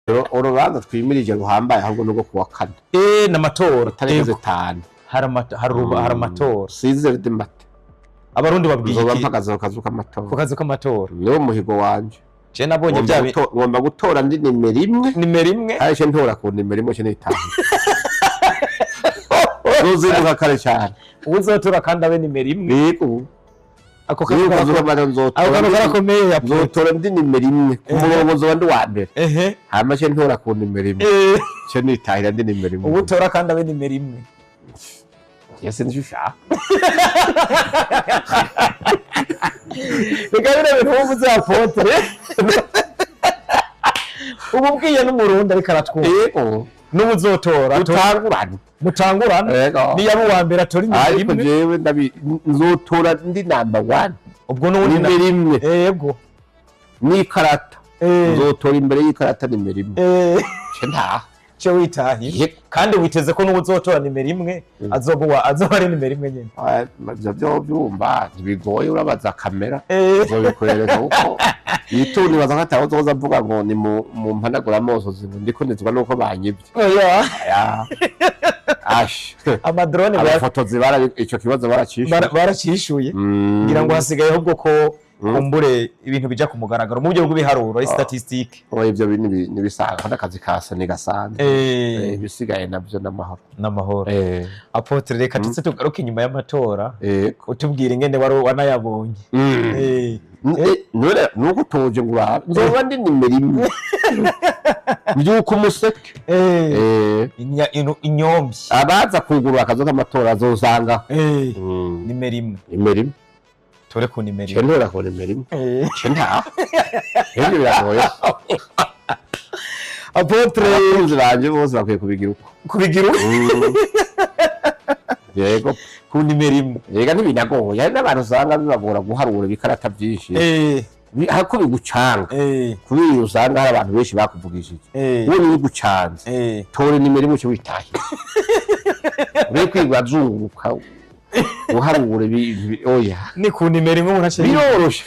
Urubanza twimirije ruhambaye ahubwo nubwo kuwa kane. N'amatora. Tariki Yego. 5. Hari amatora. 6 heures du matin. Abarundi babwiye Nzoba iki? mpagaze ku kazu k'amatora. Ku kazu k'amatora. Niwo muhigo wanje. Je nabonye Ngomba bya ngomba gutora ndi nimero 1. Nimero 1. Ariko ntora ku nimero 1 cyo nitanga. Nzozinduka kare cyane. Uzotora kandi abe nimero 1. Yego. Ako kazu Niyo kazu k'amatora ako nzotora. kantu karakomeye ya Nzotora ndi nimero 1 ku murongo, nzoba ndi uwa mbere. Hama ce ntora ku nimero 1. Ce nitahira ndi nimero 1. Ubutora kandi abe nimero 1. Yese nicyo ushaka. Reka bino bintu wumva apôtre ubu ubwiye n'Umurundi ariko aratwumva. Yego. N'ubuzotora Utangurane. Mutangurana. Yego. Niyo aba uwa mbere atora nimero Ariko 1. Jewe nzotora ndi number one. Ubwo n'ubundi Nimero 1. Yego. N'ikarata. Nzotora imbere y'ikarata nimero 1. Ce ntaha. Ce witahiye. Yego. Kandi witeze ko n'ubuzotora nimero 1 azoba ari nimero 1 nyine. Ah, ivyo vyo byumva ntibigoye, urabaza kamera. Nzobikwereka kuko yitu nibaza ko atawe uzoza avuga ngo ni mu mpanagura amosozi ngo ndiko nizwa nuko banyivye. Oya. Aya. Ash. Amadrone Abafotozi bara ico kibazo baracishe. Baracishuye. Ngira ngo hasigaye ahubwo ko kumbure ibintu bija ku mugaragaro mu buryo bw'ibiharuro ari statistique. Oya, ivyo bintu nibisanzwe n'akazi ka soni gasanzwe. Ibisigaye navyo n'amahoro. N'amahoro. Apôtre, reka tuze tugaruke inyuma y'amatora. Yego. Utubwira ingene wari wanayabonye. None nuko utoje ngo urabe nzoba ndi nimero 1 mbyuka umuseke. Inyombi. Abaza kugurura akazu k'amatora azosanga Nimero 1. Nimero 1. Tore ku nimero Ce 1. ntora ku nimero 1. Ce ntaha, ibyo biragoye. Apôtre. Abakunzi banje bose bakwiye kubigira uko. Kubigira uko. Yego. Ku nimero 1. Yega, ntibinagoye, hari n'abantu usanga bibagora guharura ibikarata byinshi. Hako bigucanga kubera iyo usanga hari abantu benshi bakuvugishije. Wowe ntibigucanze. Tora nimero 1 uce witahira, ure kwigwa azunguruka uharura oya. Ni ku nimero 1 umuntu aciye. Biroroshe.